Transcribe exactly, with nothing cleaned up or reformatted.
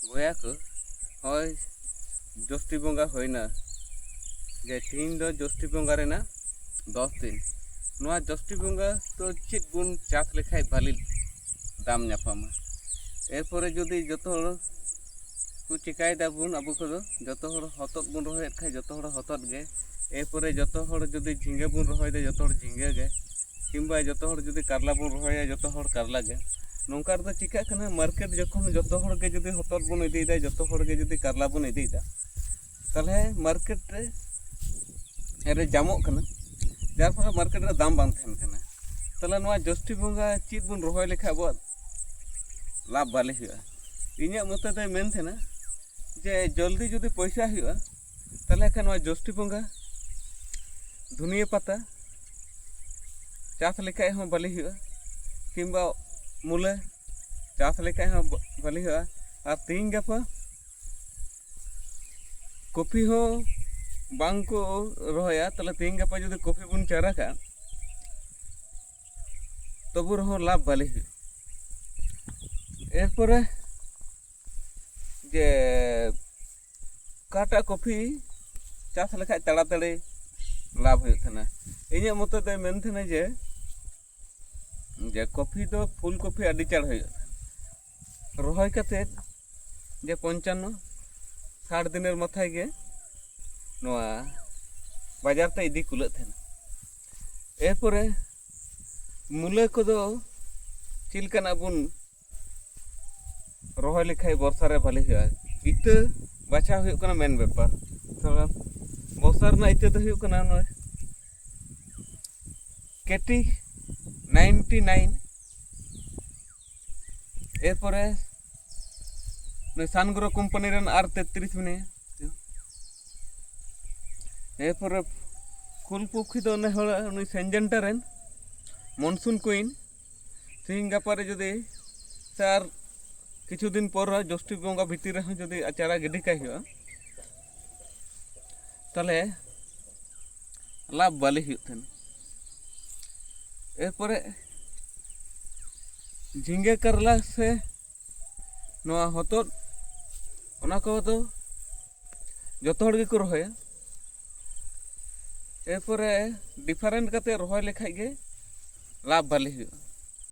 ᱵᱚᱭᱦᱟ ᱠᱚ, ᱦᱳᱭ, ᱡᱚᱥᱴᱤ ᱵᱚᱸᱜᱟ ᱦᱩᱭᱱᱟ, ᱡᱮ ᱛᱤᱦᱤᱧ ᱫᱚ ᱡᱚᱥᱴᱤ ᱵᱚᱸᱜᱟ ᱨᱮᱱᱟᱜ ᱫᱚᱥ ᱫᱤᱱ᱾ ᱱᱚᱣᱟ ᱡᱚᱥᱴᱤ ᱵᱚᱸᱜᱟ ᱫᱚ ᱪᱮᱫ ᱵᱚᱱ ᱪᱟᱥ ᱞᱮᱠᱷᱟᱡ ᱵᱷᱟᱞᱤ ᱫᱟᱢ ᱧᱟᱯᱟᱢᱟ? ᱮᱨᱯᱚᱨᱮ ᱡᱩᱫᱤ ᱡᱚᱛᱚ ᱦᱚᱲ ᱠᱚ ᱪᱤᱠᱟᱭ ᱫᱟᱵᱚᱱ, ᱟᱵᱚ ᱠᱚᱫᱚ ᱡᱚᱛᱚ ᱦᱚᱲ ᱦᱚᱛᱚᱫ ᱵᱚᱱ ᱨᱚᱦᱚᱭᱮᱫ ᱠᱷᱟᱡ ᱡᱚᱛᱚ ᱦᱚᱲ ᱦᱚᱛᱚᱫ ᱜᱮ, ᱮᱨᱯᱚᱨᱮ ᱡᱚᱛᱚ ᱦᱚᱲ ᱡᱩᱫᱤ ᱡᱷᱤᱸᱜᱟᱹ ᱵᱚᱱ ᱨᱚᱦᱚᱭᱮᱫᱟ ᱡᱚᱛᱚ ᱦᱚᱲ ᱡᱷᱤᱸᱜᱟᱹ ᱜᱮ, ᱠᱤᱝᱵᱟ ᱡᱚᱛᱚ ᱦᱚᱲ ᱡᱩᱫᱤ ᱠᱟᱨᱞᱟ ᱵᱚᱱ ᱨᱚᱦᱚᱭᱟ ᱡᱚᱛᱚ ᱦᱚᱲ ᱠᱟᱨᱞᱟ ᱜᱮ᱾ ᱱᱚᱝᱠᱟ ᱨᱮᱫᱚ ᱪᱤᱠᱟᱹᱜ ᱠᱟᱱᱟ, ᱢᱟᱨᱠᱮᱴ ᱡᱚᱠᱷᱚᱱ ᱡᱚᱛᱚ ᱦᱚᱲ ᱜᱮ ᱡᱩᱫᱤ ᱦᱚᱛᱚᱫ ᱵᱚᱱ ᱤᱫᱤᱭᱮᱫᱟ, ᱡᱚᱛᱚ ᱦᱚᱲ ᱜᱮ ᱡᱩᱫᱤ ᱠᱟᱨᱞᱟ ᱵᱚᱱ ᱤᱫᱤᱭᱮᱫᱟ, ᱛᱟᱦᱚᱞᱮ ᱢᱟᱨᱠᱮᱴ ᱨᱮ ᱨᱮ ᱡᱟᱢᱚᱜ ᱠᱟᱱᱟ, ᱡᱟᱨ ᱯᱷᱚᱞᱮ ᱢᱟᱨᱠᱮᱴ ᱨᱮ ᱫᱟᱢ ᱵᱟᱝ ᱛᱟᱦᱮᱱ ᱠᱟᱱᱟ᱾ ᱛᱟᱦᱚᱞᱮ ᱱᱚᱣᱟ ᱡᱚᱥᱴᱤ ᱵᱚᱸᱜᱟ ᱪᱮᱫ ᱵᱚᱱ ᱨᱚᱦᱚᱭ ᱞᱮᱠᱷᱟᱱ ᱟᱵᱚᱣᱟᱜ ᱞᱟᱵᱷ ᱵᱷᱟᱞᱮ ᱦᱩᱭᱩᱜᱼᱟ? ᱤᱧᱟᱹᱜ ᱢᱚᱛᱮ ᱫᱚᱭ ᱢᱮᱱ ᱛᱟᱦᱮᱱᱟ ᱡᱮ ᱡᱚᱞᱫᱤ ᱡᱩᱫᱤ ᱯᱚᱭᱥᱟ ᱦᱩᱭᱩᱜᱼᱟ, ᱛᱟᱦᱚᱞᱮ ᱠᱷᱟᱱ ᱱᱚᱣᱟ ᱡᱚᱥᱴᱤ ᱵᱚᱸᱜᱟ ᱫᱷᱩᱱᱤᱭᱟᱹ ᱯᱟᱛᱟ ᱪᱟᱥ ᱞᱮᱠᱷᱟᱡ ᱦᱚᱸ ᱵᱷᱟᱞᱮ ᱦᱩᱭᱩᱜᱼᱟ, ᱠᱤᱝᱵᱟ ᱢᱩᱞᱟᱹ ᱪᱟᱥ ᱞᱮᱠᱷᱟᱡ ᱦᱚᱸ ᱵᱷᱟᱞᱮ ᱦᱩᱭᱩᱜᱼᱟ᱾ ᱟᱨ ᱛᱮᱦᱤᱧ ᱜᱟᱯᱟ ᱠᱚᱯᱷᱤ ᱦᱚᱸ ᱵᱟᱝ ᱠᱚ ᱨᱚᱦᱚᱭᱟ, ᱛᱟᱦᱞᱮ ᱛᱮᱦᱤᱧ ᱜᱟᱯᱟ ᱡᱩᱫᱤ ᱠᱚᱯᱷᱤ ᱵᱚᱱ ᱪᱟᱨᱟ ᱠᱟᱜᱼᱟ, ᱛᱚᱵᱩ ᱨᱮᱦᱚᱸ ᱞᱟᱵᱷ ᱵᱷᱟᱞᱮ ᱦᱩᱭᱩᱜᱼᱟ᱾ ᱮᱨᱯᱚᱨᱮ ᱡᱮ ᱚᱠᱟᱴᱟᱜ ᱠᱚᱯᱷᱤ ᱪᱟᱥ ᱞᱮᱠᱷᱟᱡ ᱛᱟᱲᱟᱛᱟᱲᱤ ᱞᱟᱵᱷ ᱦᱩᱭᱩᱜ ᱛᱟᱦᱮᱱᱟ, ᱤᱧᱟᱹᱜ ᱢᱚᱛᱮ ᱫᱚᱭ ᱢᱮᱱ ᱛᱟᱦᱮᱱᱟ ᱡᱮ, ᱡᱮ ᱠᱚᱯᱷᱤ ᱫᱚ ᱯᱷᱩᱞ ᱠᱚᱯᱷᱤ ᱟᱹᱰᱤ ᱪᱟᱬ ᱦᱩᱭᱩᱜᱼᱟ᱾ ᱨᱚᱦᱚᱭ ᱠᱟᱛᱮᱫ ᱡᱮ ᱯᱚᱧᱪᱟᱱᱱᱚ ᱥᱟᱴ ᱫᱤᱱᱮᱨ ᱢᱟᱛᱷᱟᱭ ᱜᱮ ᱱᱚᱣᱟ ᱵᱟᱡᱟᱨ ᱛᱮ ᱤᱫᱤ ᱠᱩᱞᱟᱹᱜ ᱛᱟᱦᱮᱱᱟ᱾ ᱮᱨᱯᱚᱨᱮ ᱢᱩᱞᱟᱹ ᱠᱚᱫᱚ ᱪᱮᱫ ᱞᱮᱠᱟᱱᱟᱜ ᱵᱚᱱ ᱨᱚᱦᱚᱭ ᱞᱮᱠᱷᱟᱡ ᱵᱚᱨᱥᱟ ᱨᱮ ᱵᱷᱟᱞᱮ ᱦᱩᱭᱩᱜᱼᱟ? ᱤᱛᱟᱹ ᱵᱟᱪᱷᱟᱣ ᱦᱩᱭᱩᱜ ᱠᱟᱱᱟ ᱢᱮᱱ ᱵᱮᱯᱟᱨ᱾ ᱛᱚᱵᱮ ᱵᱚᱨᱥᱟ ᱨᱮᱱᱟᱜ ᱤᱛᱟᱹ ᱫᱚ ᱦᱩᱭᱩᱜ ᱠᱟᱱᱟ ᱱᱚᱜᱼᱚᱭ ᱠᱮᱴᱤ ᱱᱟᱭᱤᱱᱴᱤ ᱱᱟᱭᱤᱱ, ᱮᱨᱯᱚᱨᱮ ᱱᱩᱭ ᱥᱟᱱᱜᱨᱳ ᱠᱳᱢᱯᱟᱱᱤ ᱨᱮᱱ ᱟᱨ ᱛᱮᱛᱨᱤᱥ ᱢᱮᱱᱟᱭᱟ᱾ ᱮᱨᱯᱚᱨᱮ ᱯᱷᱩᱞ ᱯᱚᱠᱷᱤ ᱫᱚ ᱚᱱᱮ ᱦᱚᱲ ᱩᱱᱤ ᱥᱮᱱᱡᱮᱱᱴᱟ ᱨᱮᱱ ᱢᱚᱱᱥᱩᱱ ᱠᱩᱭᱤᱱ᱾ ᱛᱮᱦᱤᱧ ᱜᱟᱯᱟ ᱨᱮ ᱡᱩᱫᱤ ᱥᱮ ᱟᱨ ᱠᱤᱪᱷᱩ ᱫᱤᱱ ᱯᱚᱨ ᱡᱳᱥᱴᱤ ᱵᱚᱸᱜᱟ ᱵᱷᱤᱛᱤᱨ ᱨᱮᱦᱚᱸ ᱡᱩᱫᱤ ᱟᱪᱟᱨᱟ ᱜᱤᱰᱤ ᱠᱟᱭ ᱦᱩᱭᱩᱜᱼᱟ, ᱛᱟᱦᱚᱞᱮ ᱞᱟᱵᱷ ᱵᱷᱟᱞᱮ ᱦᱩᱭᱩᱜ ᱛᱟᱦᱮᱱᱟ᱾ ᱮᱨᱯᱚᱨᱮ ᱡᱷᱤᱸᱜᱟᱹ ᱠᱟᱨᱞᱟ ᱥᱮ ᱱᱚᱣᱟ ᱦᱚᱛᱚᱫ ᱚᱱᱟ ᱠᱚᱫᱚ ᱡᱚᱛᱚ ᱦᱚᱲ ᱜᱮᱠᱚ ᱨᱚᱦᱚᱭᱟ᱾ ᱮᱨᱯᱚᱨᱮ ᱰᱤᱯᱷᱟᱨᱮᱱᱴ ᱠᱟᱛᱮ ᱨᱚᱦᱚᱭ ᱞᱮᱠᱷᱟᱡ ᱜᱮ ᱞᱟᱵᱷ ᱵᱷᱟᱞᱮ ᱦᱩᱭᱩᱜᱼᱟ᱾